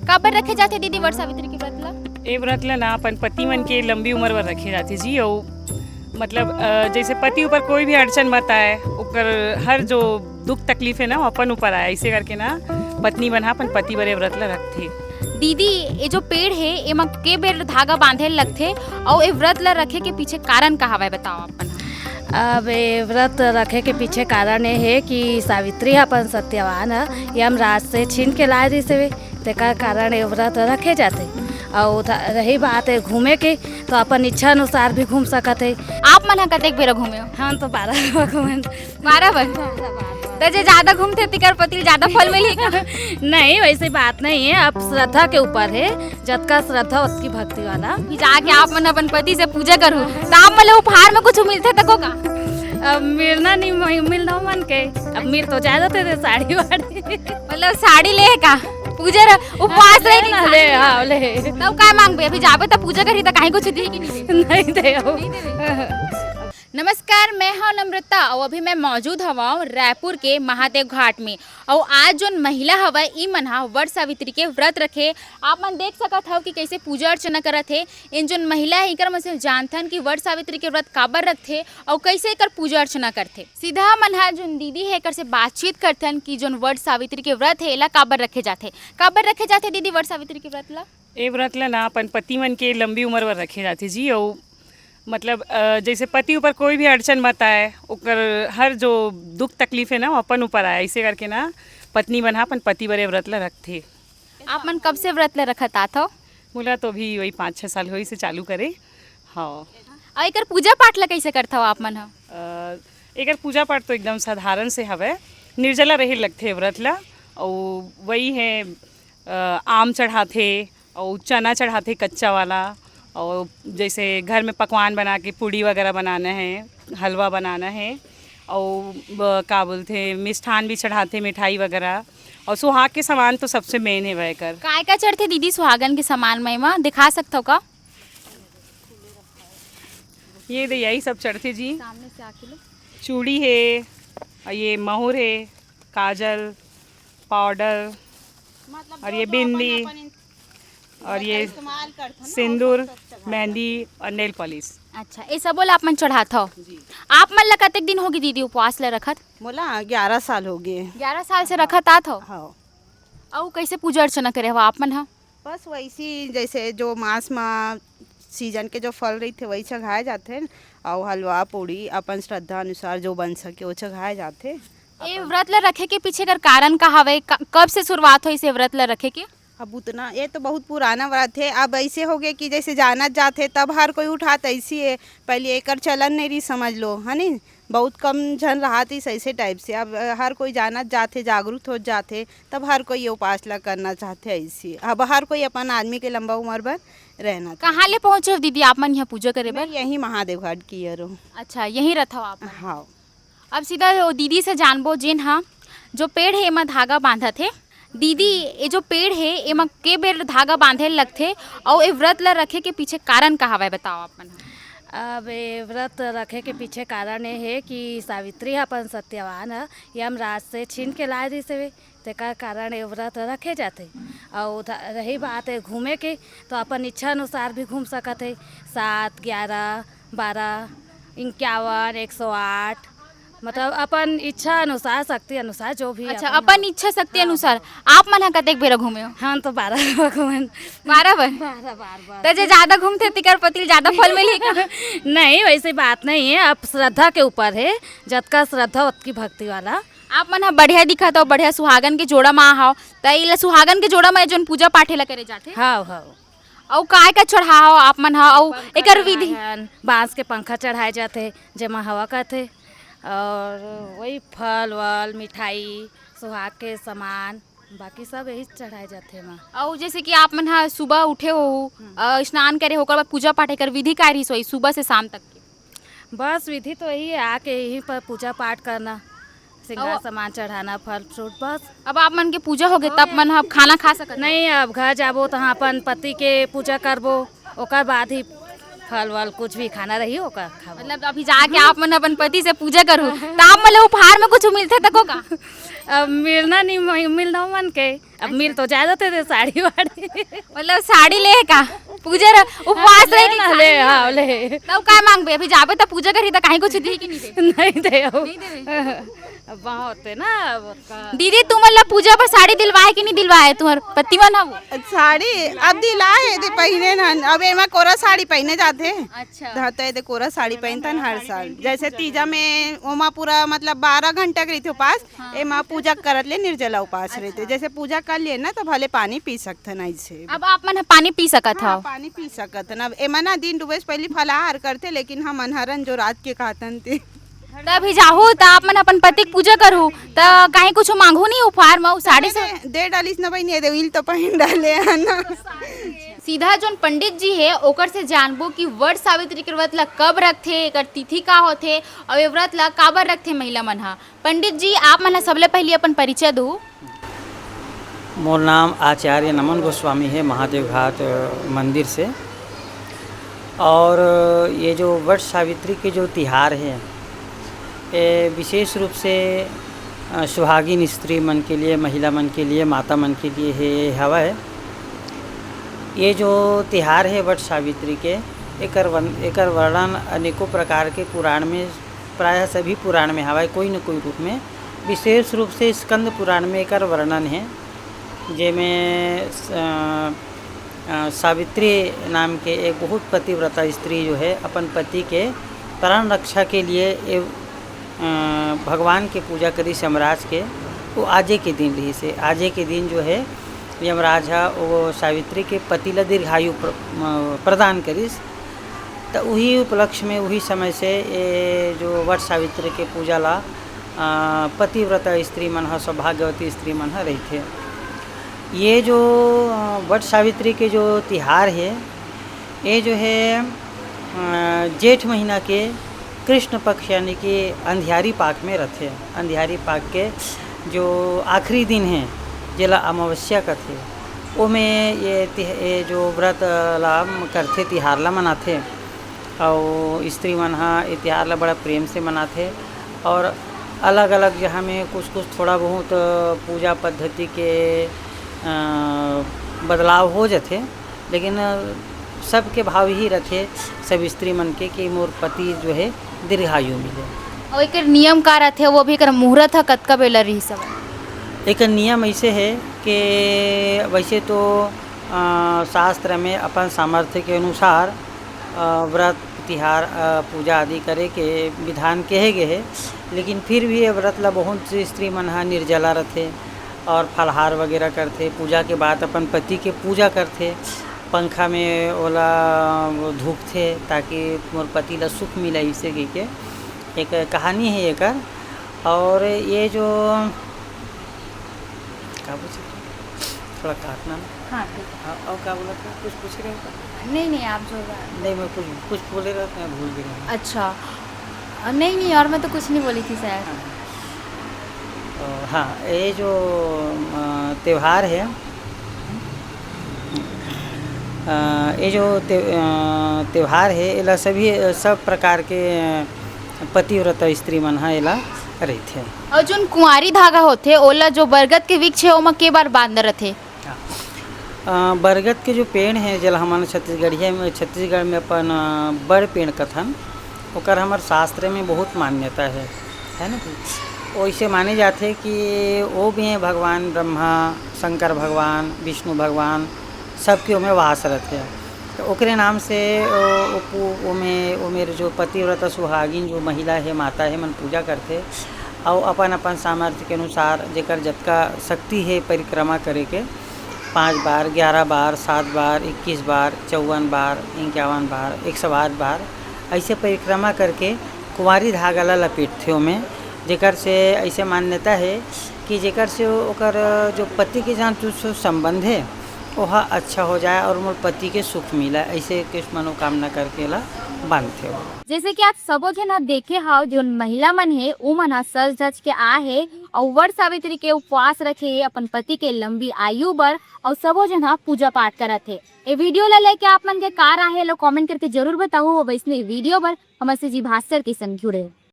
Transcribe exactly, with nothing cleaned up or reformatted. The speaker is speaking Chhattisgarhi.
काबर रखे जाथे दीदी वट सावित्री के व्रत ला? ए व्रत ला ना अपन पति मन के लंबी उम्र बर रखे जाथे जी। अउ मतलब अ, जैसे पति ऊपर कोई भी अड़चन मत आए, ओकर हर जो दुख तकलीफ है ना, वो अपन ऊपर आए, ऐसे करके ना पत्नी मन ह अपन पति बर ए व्रत ला रखथे। दीदी, ये जो पेड़ है, एमा के बेर धागा बांधे लगथे, अउ ए व्रत ला रखे के पीछे कारण का हवय, बताओ अपन। अब ये व्रत रखे के पीछे कारण ये है कि सावित्री ह अपन सत्यवान ह यमराज से छीन के लाए रिहिस हवे, तेकर कारण ये व्रत रखे जाथे। अउ ध-, रही बात है घूमे के, तो अपन इच्छा अनुसार भी घूम सकत है। आप मन ह कतेक बेरा घूमे हो? हम तो बारह बार घूमे। बारह बार? त जे ज्यादा घूमथे, तिकर पति ल ज्यादा फल मिलही का? नहीं, वैसी बात नहीं है, अब श्रद्धा के ऊपर है, जतका श्रद्धा ओतकी भक्ति वाला। अभी जाके आप मन अपन पति से पूजा करो, त आप मन ल उपहार में कुछ मिलथे तको का? अब मिलना नहीं, मिलना मन के, अब मिल तो ज्यादा थे, थे साड़ी वाड़ी। मतलब साड़ी ले का? पूजा र-, उपवास रहे कि ना, ले, हाँ, ले। तब का मांगबे? अभी जाबे त पूजा करही त कहीं कुछ दी कि नहीं? नहीं दे। नमस्कार, मैं हूं नम्रता और अभी मैं मौजूद हवं रायपुर के महादेव घाट में। और आज जोन महिला हवय, ई मन ह वट सावित्री के व्रत रखे। आप मन देख सकत हव कि कैसे पूजा अर्चना करत हे। इन जोन महिला है, इकर मन से जानथन कि वट सावित्री के व्रत काबर रखथे और कैसे एकर पूजा अर्चना करथे। सीधा मन ह जोन दीदी है, एकर से बातचीत करथन कि जोन वट सावित्री के व्रत है, एला काबर रखे जाथे। काबर रखे जाथे दीदी वट सावित्री के व्रत ला? ए व्रत ला ना अपन पति मन के लंबी उम्र बर रखे जाथे जी। अउ मतलब अ, जैसे पति ऊपर कोई भी अड़चन मत आए, ओकर हर जो दुख तकलीफ है ना, वो अपन ऊपर आए, ऐसे करके ना पत्नी मन ह अपन पति बर ए व्रत ला रखथे। आप मन कब से व्रत ला रखत आत हो? मोला तो अभी वही पाँच छः साल होइस हे चालू करे। हाँ। और एकर पूजा पाठ ला कैसे करत हो आप मन ह? अ, एकर पूजा पाठ तो एकदम साधारण से हवय, निर्जला रहे लगथे व्रत ला। और वही है अ, आम चढ़ाथे अउ चना चढ़ाथे कच्चा वाला, अउ जैसे घर में पकवान बना के पूड़ी वगैरह बनाना है, हलवा बनाना है, अउ ब-, का बोलथे, मिष्ठान भी चढ़ाथे, मिठाई वगैरह। अउ सुहाग के सामान तो सबसे मेन है वह कर। काय का चढ़थे दीदी सुहागन के सामान में, एमा दिखा सकथव का? ये दे, यही सब चढ़थे जी। सामने से आके लो। चूड़ी है, अउ ये महुर है, काजल, पाउडर, मतलब और जो ये जो अपन, बिंदी, अपन इन-, और मतलब ये इस्तेमाल करथन ना, वो सिंदूर, सब चढ़ाथे। मेहंदी और नेल पॉलिश। अच्छा, ये सबो ला आप मन चढ़ात हव? जी। आप मन ला कतेक दिन होगे दीदी उपवास ला रखत? मोला ग्यारह साल होगे। ग्यारह साल से रखत आत हव? हाँ। अउ कैसे पूजा अर्चना करे हव आप मन ह? बस वैसी, जैसे जो मास मा सीजन के जो फल रहिथे, वही चघाए जाथे, अउ हलवा पूड़ी अपन श्रद्धा अनुसार जो बन सके, वो चघाए जाथे। ए अपन व्रत ला रखे के पीछे कर कारण का हवे? क-, कब से शुरुआत होइस ए व्रत ला रखे के? अब उतना, ये तो बहुत पुराना व्रत है। अब ऐसे हो गए कि जैसे जानत जात है, तब हर कोई उठात ऐसी है। पहले एकर चलन नहीं रही, समझ लो, है नी? बहुत कम झन रहत इस ऐसे टाइप से। अब हर कोई जानत जात है, जागरूक हो जात है, तब हर कोई ये उपास ला करना चाहते हैं ऐसी। अब हर कोई अपन आदमी के लंबा उम्र बर रहना चाहते। कहाँ ले पहुँचे हो दीदी आप मन यहाँ पूजा करे मैं बर? यहीं महादेव घाट की ओर हूँ। अच्छा, यहीं रहत हो आप मन? हाँ। अब सीधा वो दीदी से जानबो, जेन हा जो पेड़ हे, एमा धागा बांधत हे। दीदी, ये जो पेड़ हे, एमा के बेर धागा बांधे लगथे, अउ ए व्रत ला रखे के पीछे कारण का हवय, बताओ आप मन ह। अब ये व्रत रखे के पीछे कारण ये हे कि सावित्री ह अपन सत्यवान ह यमराज से छीन के लाए रिहिस हवे, तेकर कारण ये व्रत रखे जाथे। अउ ध-, रही बात है घूमे के, तो अपन इच्छा अनुसार भी घूम सकत है, सात, ग्यारह, बारह, इक्यावन, एक सौ आठ, मतलब अपन इच्छा अनुसार, शक्ति अनुसार, जो भी अच्छा, अपन अपन इच्छा शक्ति हाँ, अनुसार। हाँ। आप मन ह कतेक बेरा घूमे हो? हम तो बारह बार घूमन। बारह बार? बारह बार, बार। त जे ज्यादा घूमथे, तिकर पति ल ज्यादा फल मिलही का? नहीं, वैसी बात नहीं है, अब श्रद्धा के ऊपर है, जतका श्रद्धा ओतकी भक्ति वाला। आप मन ह बढ़िया दिखत हो, बढ़िया सुहागन के जोड़ा म हव, त इला सुहागन के जोड़ा म जोन पूजा पाठ एला करे जाथे? हाँ, हाँ। अउ काय का चढ़ाव आप मन ह, अउ अपन एकर विधि? खजनाहन, बांस के पंखा चढ़ाए जाथे, जेमा हवा करथे, और वही फल वल, मिठाई, सुहाग के सामान, बाकी सब यही चढ़ाए जाथे एमा। अउ जैसे कि आप मन ह सुबह उठे हो, हम्म। अ, स्नान करे हो, ओकर बाद पूजा पाठ, एकर विधि काय रहिस होही सुबह से शाम तक के? बस विधि तो यही है, आके यहीं पर पूजा पाठ करना, श्रृंगार अउ सामान चढ़ाना, फल फ्रूट, बस। अब आप मन के पूजा हो गए, हो तब गया। मन ह अब खाना खा सकत हो? नहीं, अब घर जाबो तो हाँ, अपन पति के पूजा करबो, ओकर बाद ही फल वल कुछ भी खाना रही, ओकर खाबो। मतलब अभी जाके आप मन अपन पति से पूजा करू, त आप मन ला उपहार में कुछ मिलथे तको का? अब मिलना नहीं, मिलना मन के, अब मिल तो जाए देते थे साड़ी वाड़ी। मतलब साड़ी ले का? पूजा रह, उपवास रहे कि ले, साड़ी ले? हाँ, ले। तब का मांगबे? अभी जाबे त पूजा करही त कहीं कुछ दी कि नहीं दे? नहीं दे, नहीं दे। अब बहुत है ना, अब का दीदी, तुमन ला पूजा बर साड़ी दिलवाए कि नहीं दिलवाए, तुम्हर पति मन ह वो? साड़ी अब दिलाए दे पहिने हन, अब एमा कोरा साड़ी पहिने जाथे। अच्छा। हाँ, तो ये दे कोरा साड़ी पहिनथन हर साल। जैसे तीजा में ओमा पूरा मतलब बारह घंटा के रहिथे उपास, हाँ। एमा पूजा करत ले निर्जला उपास अच्छा। रहिथे। जैसे पूजा कर लिए ना, तो भले पानी पी सकथन ऐसे। अब आप मन ह पानी पी सकत हाँ, हव? पानी पी सकत हन। अब एमा ना दिन डूबे से पहिली फलाहार करथे, लेकिन हमन हरन जो रात के खाथन ते। त अभी जाहू त आप मन अपन पति के पूजा करहू, त काहे कुछ मांगहू नहीं उपहार म, उ साड़ी से? दे, दे डालिस न बहिनी, ये दे उइल तो पहिन डाले है ना। सीधा जोन पंडित जी हे ओकर से जानबो कि वट सावित्री के व्रत ला कब रखथे, एकर तिथि का होथे अउ ये व्रत ला काबर रखथे महिला मन ह। पंडित जी, आप मन ह सबले पहिली अपन परिचय दू। मोर नाम आचार्य नमन गोस्वामी है, महादेव घाट, अ, मंदिर से। और ये जो वट सावित्री के जो तिहार है, ये विशेष रूप से, अ, सुहागिन स्त्री मन के लिए, महिला मन के लिए, माता मन के लिए है, ये हवा है। ये जो तिहार है वट सावित्री के, एकर वन-, एकर वर्णन अनेकों प्रकार के पुराण में, प्रायः सभी पुराण में हवा है, कोई न कोई रूप में। विशेष रूप से स्कंद पुराण में एकर वर्णन है, जेमे स-, अ, अ, सावित्री नाम के एक बहुत पतिव्रता स्त्री जो है, अपन पति के प्राण रक्षा के लिए ए, अ, भगवान के पूजा करिस यमराज के। वो आजे के दिन रहिस हे, आजे के दिन जो है, यमराज ह वो सावित्री के पति ल दीर्घायु प्र-, अ, प्रदान करिस। त उही उपलक्ष्य में, उही समय से ये जो वट सावित्री के पूजा ला, अ, पतिव्रता स्त्री मन ह, सौभाग्यवती स्त्री मन ह रहिथे। ये जो, अ, वट सावित्री के जो तिहार हे, ये जो है, अ, जेठ महीना के कृष्ण पक्ष यानी कि अंधियारी पाख में रथे। अंधियारी पाख के जो आखिरी दिन हे, जेला अमावस्या कथे, ओमे ये तिह-, ये जो व्रत ला करथे, तिहार ला मनाथे। अउ स्त्री मन ह ए तिहार ल बड़ा प्रेम से मनाथे। और अलग-अलग जगह में कुछ-कुछ थोड़ा बहुत पूजा पद्धति के, अ, बदलाव हो जथे, लेकिन सबके भाव यही रथे, सब स्त्री मन के, कि मोर पति जो है दीर्घायु मिले। अउ एकर नियम का रथे, वो भी एकर मुहूर्त ह कतका बेला रहिस हवय? एकर नियम ऐसे है कि वैसे तो, अ, शास्त्र में अपन सामर्थ्य के अनुसार अ, व्रत, तिहार, अ, पूजा आदि करे के विधान कहे गे हे, लेकिन फिर भी ये व्रत ला बहुत सी स्त्री मन ह निर्जला रथे और फलाहार वगैरह करथे। पूजा के बाद अपन पति के पूजा करथे, पंखा में ओला धूपथे, ताकि मोर पति ला सुख मिले, इसे कहिके एक कहानी हे एकर। और ये जो का पूछे? थोड़ा काटना ना। हाँ, ठीक है। हाँ, और का बोला था? कुछ पूछ रहे हो? नहीं, नहीं, आप जो नहीं, मैं कुछ, कुछ बोले रहा था, मैं भूल गया हूँ। अच्छा। अ, नहीं, नहीं, और मैं तो कुछ नहीं बोली थी शायद। हाँ। तो हाँ, ये जो, अ, त्योहार है, अ, ये जो त्य-, अ, त्योहार है, एला सभी, अ, सब प्रकार के, अ, पतिव्रता स्त्री मन ह एला रहिथे। अउ जोन कुंवारी धागा होथे, ओला जो बरगद के वृक्ष हे, ओमा के बार बांधे रथे? हाँ। अ, बरगद के जो पेड़ हे, जेला हमन छत्तीसगढ़िया में, छत्तीसगढ़ में अपन, अ, बड़ पेड़ कथन, ओकर हमर शास्त्र में बहुत मान्यता हे, है ना? ओइसे माने जाथे कि ओ में भगवान ब्रह्मा, शंकर भगवान, विष्णु भगवान, सबके ओमे वास रथे। तो ओकरे नाम से ओ, ओ पू-, ओमे, ओमेर जो पतिव्रता सुहागिन जो महिला हे, माता हे, मन पूजा करथे, अउ अपन-अपन सामर्थ्य के अनुसार जेकर जतका शक्ति हे परिक्रमा करे के, पाँच बार, ग्यारह बार, सात बार, इक्कीस बार, चौवन बार, इक्यावन बार, एक सौ आठ बार, ऐसे परिक्रमा करके कुंवारी धागा ला लपेटथे ओमे, जेकर से ऐसे मान्यता हे कि जेकर से ओकर जो पति के साथ जो संबंध हे, ओहा अच्छा हो जाए और मोर पति के सुख मिले, ऐसे कुछ मनोकामना करके ला बांधथे वो। जैसे कि आप सबो झन ह देखे हव, जोन महिला मन हे, उमन ह सज धज के आए हे अउ वट सावित्री के उपवास रखे हे अपन पति के लंबी आयु बर, अउ सबो झन ह पूजा पाठ करत हे। ए वीडियो ला लेके आप मन के का राय हे, ला कमेंट करके जरूर बताहू। अउ वैसने वीडियो बर हमर से जी भास्कर के संग जुड़े।